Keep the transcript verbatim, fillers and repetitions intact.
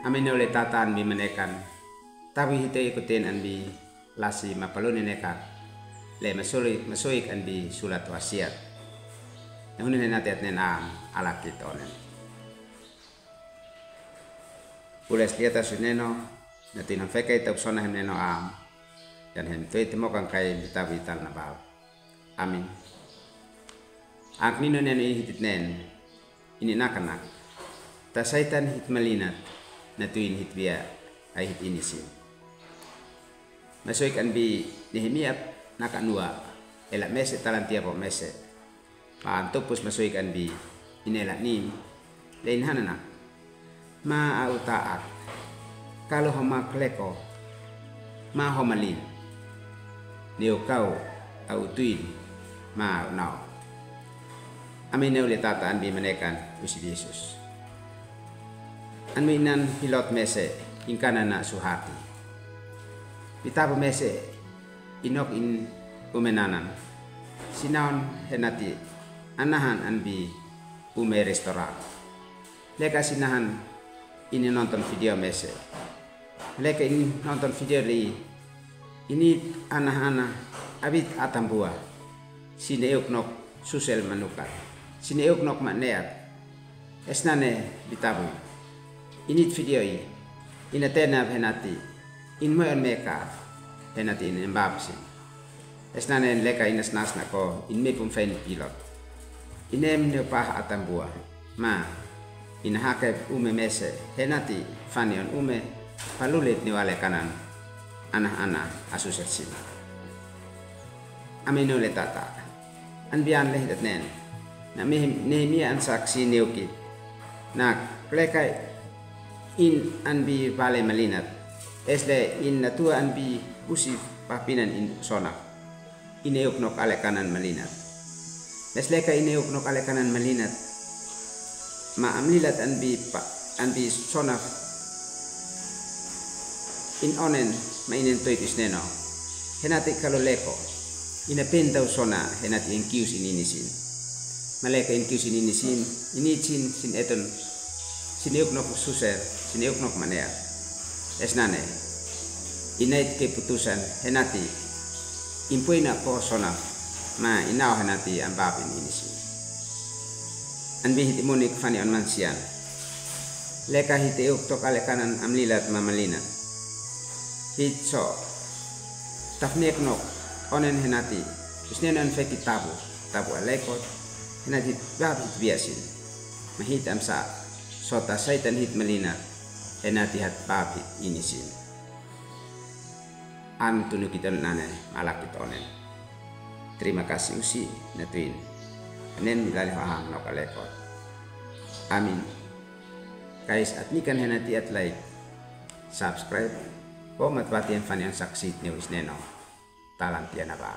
Amino le tata an bi manekan. Tabu hite ikutin an bi lasi mapaluni nekat. Le masuri, masuik an bi sulat wasiat. Nahuni nena tiat nen am alakit onen. Pules liata suneno, na tinam feke ita upsona hem neno am. Yan hem tui timokan kai bitabu ital na bau. Amin. Ak nino neno i hitit nen, ini nakanak. Ta Saitan hit malinat, na tuin hit bia, ai hit inisin. Masuik an bi Nehemia nakanua, ela mese talantia bo mese. Paan tupus masuik an bi, inela nin, le inhananak. Ma au taat. Kalu ho ma kleko. Ma ho malin. Neu kau au tuin. Ma au nao. Amino le tata an bi manekan usi Yesus. An mi inan Pilot mese, ingkana na suhati. Bitabu mese, inok in umenanan. Sinaon henati, anahan an bi ume restoran. Leka sinahan ini nonton video mese. Leka ini nonton video li, ini anahana abit atambua. Sine euk nok susel manukat. Sine euk nok maneat. Esnane bitabu. Init video i. Ina tena henati. In moyon meka. Henati in embapsin. Esnane leka inas nas nako in mepum fen Pilot. Inem neu pah atambua. Ma. Ina hake ume mese. Henati fani on ume. Palulit neu ale kanan. Ana ana asusel sina. Amino le tata. An bian le hitat nen. Na Nehemia an saksi neukit. Na kleka in an bi vale malinat. Esle in natua an bi usi papinan in sona. Ine euk nok ale kanan malinat. Esle ka ine euk nok ale kanan malinat. Ma amlilat an bi pa, an bi sona. In onen ma inen toit isneno. Henati kalo leko. Ina pentau sona henati inkius in inisin. Maleka inkius in inisin, inisin sin eton, sin euk nok suser, sin euk nok manea. Esnane, inait keputusan henati, impuina ko sona, ma inao henati ambap in inisin. An bi hiti munik fani on mansian. Leka hiti euk tok ale kanan amlilat ma malinat. Hit so. Tafnek nok. Onen henati. Isnen an feki tabu. Tabu alekot. Henati bab hit biasin. Ma hit amsa. Sota Saitan hit malinat. Henati hat bab hit inisin. An tunu kiton nane malak kitonen. Terima kasih usi natuin. Nen milali hahang nok alekot. Amin. Kais at nikan henati at like. Subscribe. Ko mat bati en fani an saksit ne wis neno. Talan tiana ba.